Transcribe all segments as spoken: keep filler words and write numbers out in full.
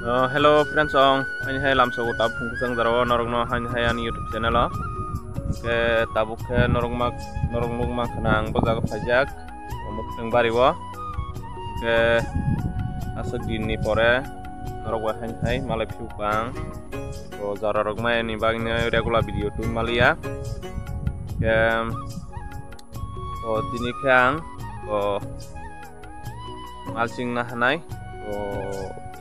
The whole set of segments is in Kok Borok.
Oh, hello friends, ong haini hai lamsogo tabuk phung kwchang jora o norokno haini hai ani YouTube channel o. Hwnkhe tabuk khe norok mak norok nuk mankha na ang bo jaga phaijak, o mwkhwtwng bari o. Hwnkhe aswk din ni pore norok bai haini hai malai phiyok ang. O jora rok mai ni bagwi no regular video twi maliya. Hwnkhe o tini khe ang o malching na hanai, o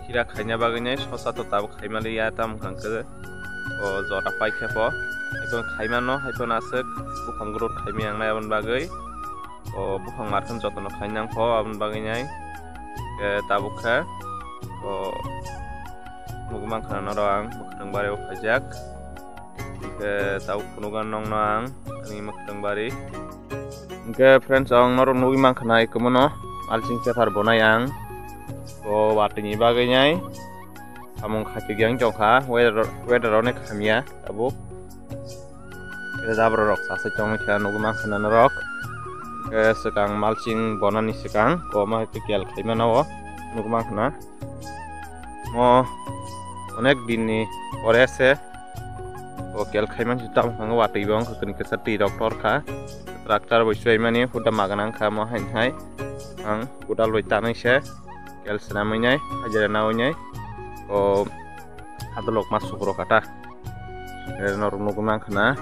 khira khaina bagwi nai sosa to tabuk khaimaliya, tamo hwnkha hwnkhe o jora paikha pho, haiphano khaimano, haiphano aswk buphang growth khaimaya wngnai aboni bagwi o buphang markheno jotono khainang pho aboni bagwi nai. Khe tabuk khe o nugwi mankha norok ang mwkhwtwng bari o phaijak. Hwnkhe tabuk phunugo nokno ang ani mwkhwtwng bari. Hwnkhe friends, ang norok nugwi mankha na ikomono malching paper bonai ang. O watwi ni bagwi nai samung khaikhe yang chongkha, weather, weather onek hamya tabuk. Hwnkhe jabra rok sasai tongwi kha nugwi mankha na norok. Hwnkhe swkang malching bonani swkang kwbangma khe kel khaimano o nugwi mankha na. Mo onek din ni pore se o kel khaimani se tamo hwngo watwi bo wngkha kwrwi kwchar twi rok tor kha. Tractor bai chubaimani huda magana wngkha mo haini hai. Ang godal bai tanwi se kel swnamwi nai hajira nawi nai o hadolok ma sukrok kha ta. Norok nugwi mankha na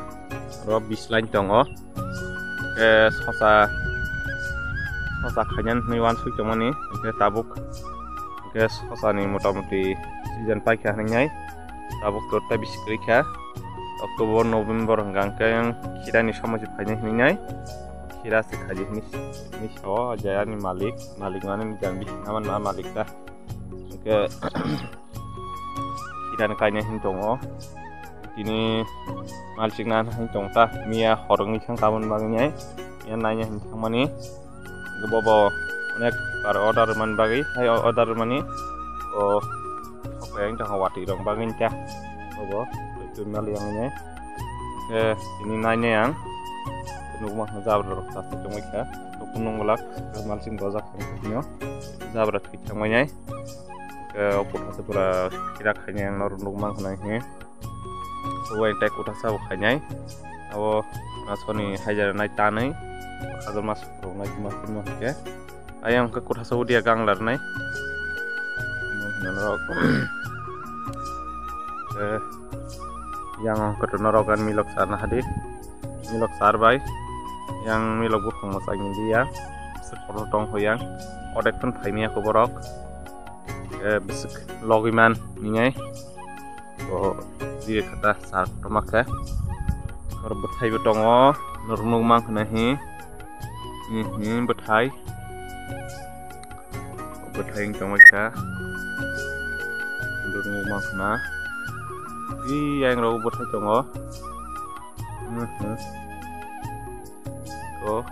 oro bish line tongo. Khe sosa sosa khainani hwnwi uansuk tongmani, hwnkhe tabuk hwnkhe sosani motamoti season paikha hwnwi nai. Tabuk to tei bisi kwrwi kha, October, November hwnkha hwnkhe khirani somoi se phainai hwnwi nai. Khira se khaidi hwnwi hwnwi sao je ani malik, malik mani jang bisi naman ma malik ta. Hwnkhe khirani kainai hwnwi tongo. Tini malchikna hwnwi tong ta, miya horoknwi thang taboni bagwi nai. Miya naina hwnwi thangmani. Bobo onek bar order rwmani bagwi, hai order rwmani. O sokphai wng tongkha watwi rok bagwi ta. Bobo twi mali yang nai. Khe tini nainai ang. Nukma jabra rok chasai tongwi kha. Nukung nung glak malching dojak tongkha tino. Jabra thwi thangmani. Khe o kothasa pura khirak khainai ang norok nukmankha nai hwnwi. Obo tei kothasa bo khainai. Abo asoni haijara nai tanwi. Hajama sukrok nai tuma tuma hwnkhe. Ayang khe kothasa udia ganglar nai. Norok. Khe yang hwnkhe norok ani milok sarna hadi. Milok sar bai. Yang milok buphang mwsai ni liya. Sekhoro tong hoyang. Odek phun phaimya khe borok. Eh, bwswk logwi man ningai. O, dire khata sar kotorma khe. Oro bwthai bo tongo. Norok nukmankha na hi. Hi, hi, bwthai. Bwthai wng tongwi kha. Norok nukmankha na. Hi, yang rok bwthai tongo. Hmm, hmm. Ko.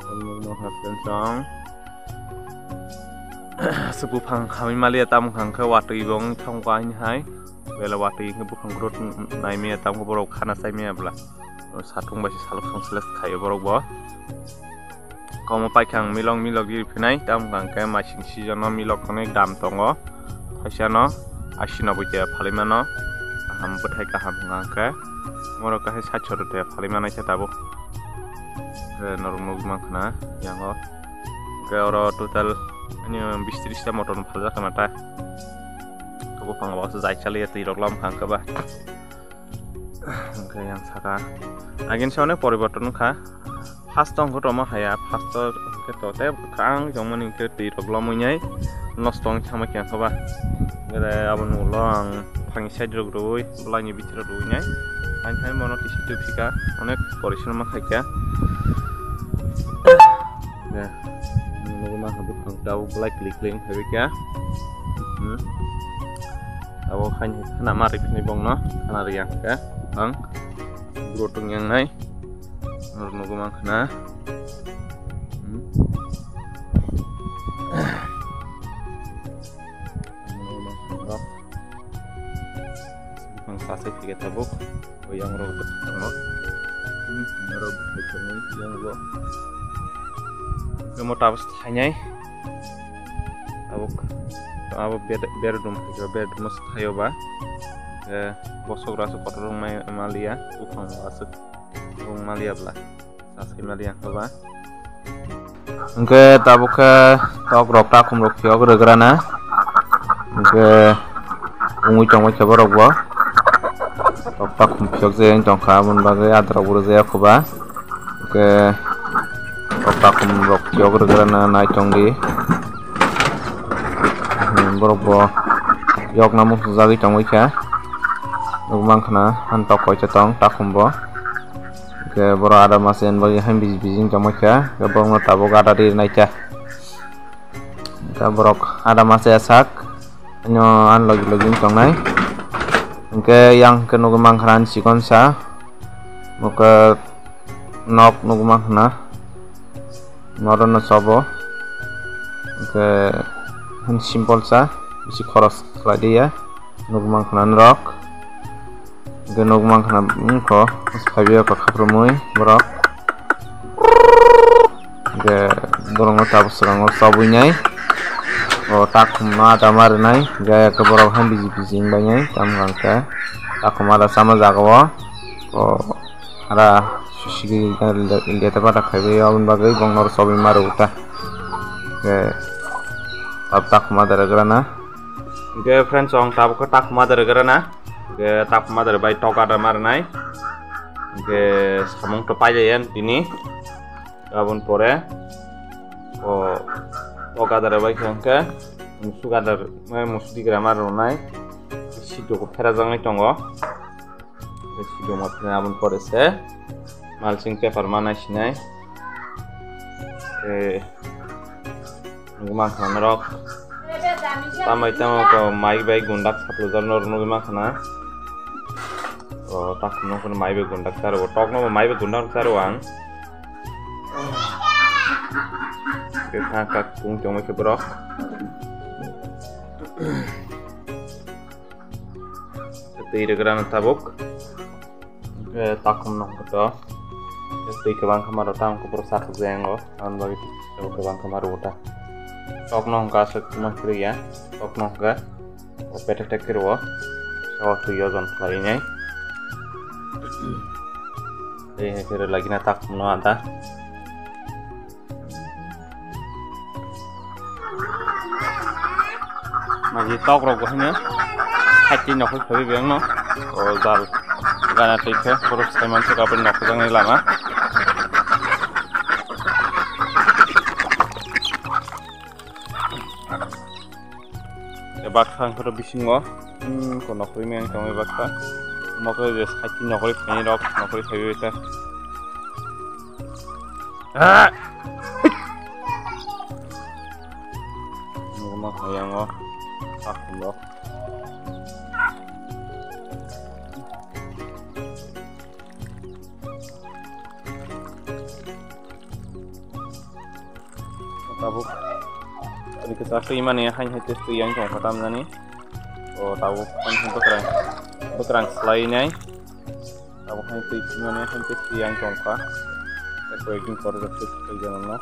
Ano no happen song. Subuphang khamwi maliya tamo hwnkha khe watwi bo wng thangkha haini hai. Bela watwi hwnkhe buphang growth naimaya tamo borok khana saimaya bwla. Satung bai se salok song select khaio borok bo. Komo paikha ang milok milok di phinai tamo hwnkha khe masing season o milok hwnwi dam tongo. Thaisano ashi noboi khe phalwi mano. Kaham bwthai kaham hwnkha khe. Borok kahai sait sottor twi phalwi manai khe tabuk. Khe norok nukgwi mankha na yango. Khe oro total ani bis tris ta motor phaljak khna ta. Buphang bo jai chaliya twi rok lam khang khe ba. Hwnkhe yang saka. Agin se onek poriborton wngkha. First tong kotorma haya, first to hwnkhe to tei kwchang tongmani hwnkhe twi rok lomwi nai nosto wng thangma khe wngkha ba. Hwnkhe abo ni ulo ang thangni side rok rwui, bolai ni bithi rok rwui nai. Ang thani bono tisi tubphika, onek porisom ma khaikha. Nugwi mankha buphang tabuk bolai klik klik wngkha bikha. Hmm. Abo khaini khana ma rikphini bongno, khana riyang kha buphang. Growth wng yang nai. Norok nugwi mankha na. Hmm. Buphang sase phiya tabuk. O yang rok tongo. Hmm, norok buphang tongo, yang rok. Kemo tabuk thainai. Tabuk. Abo bed-, bedroom hai khe bedroom o se thaio ba. Hwnkhe bosok rok aswk kotor wngmai maliya, buphang bo aswk wng maliya bla. Sasai maliya hwnkhe ba. Hwnkhe tabuk khe tok rok takhum rok phiyok rwgrana. Hwnkhe wngwi tongbai khe borok bo. Tok takhum phiyok jai wng tongkha, aboni bagwi adrok bo rwjaya kho ba. Hwnkhe tok takhum rok phiyok rwgrana nai tongdi. Hmm, borok bo yokna muchungjagwi tongwi kha. Nukmankha na, han tok koita tong takhum bo. Hwnkhe borok ada masa yani bagwi han biji biji wng tongwi kha. Hwnkhe borokno tabuk ada ri naikha. Hwnkhe borok ada masa ya sak. Ano ani logi logi wng tongnai. Hwnkhe yang khe nugwi mankha ani chikon sa. Nokha nok nugwi mankha na. Noro no sobo. Hwnkhe simple sa. Bisi khoros khlai di ya. Nugwi mankha na norok. Hwnkhe nugwi mankha na wngkho. Phaibi kha khaphrumwi borok. Hwnkhe borokno tabuk swkango chobwi nai. O takhumno ada ma rwnai. Hwnkhe borok han biji biji wng bai nai. Tamo hwnkhe takhum ada chama jaga o. O ada sigi leta pata khaibai aboni bagwi borokno chobwi ma rwgo ta. Hwnkhe tabuk takhum ada rwgrana. Hwnkhe friends, chwng tabuk khe takhum ada rwgrana. Hwnkhe takhum ada rwbai tok ada ma rwnai. Hwnkhe samung to paijaya tini. Aboni pore o, o gadar bai khe hwnkhe musuk gadar, mai musuk digra ma rwnai. Sidok phera jangwi tongo. Sidok ma phera aboni pore se malsing paper ma nai sinai. Eh, nugma khanorok. Tamai tamo ko mai bai gundak saplujar nor nugwi mankha na. O takhum no kono mai bai gundak charo, tok no mai bai gundak charo ang. Kha kha kung tongma khe borok. Twi rwgrano tabuk. Hwnkhe takhum no hwnkhe to twi kwbang khe maro, tamo khe borok chakhuk jai ango, aboni bagwi twi kwbang khe maro ta. Tok no hwnkhe aswk tuma kwrwi ya, tok no hwnkhe o petek tek khe rwo, o twi ojon khlai nai. Tei hai khe rwlai gina takhum no ada. Magi tok rok bo hino. Hati nokol khabi beng no. O jal. Gana tei khe borok sai man se kapri nokol jang ni lama. E baksa ang koro bisingo. Hmm, ko nokol mi ang tong e baksa. Nokol je hati nokol khaini rok nokol khabi ta. Ah! Nukma hayang o, sakhum rok. Tabuk. Ani kwchak twi mani hain hai test twi yang tong kha tamjani. O tabuk hain hai bwkrang, bwkrang slai nai. Abo hai twi thwimani hai tei twi ang tongkha. Tei koyekdin pore rok twi thwi janana.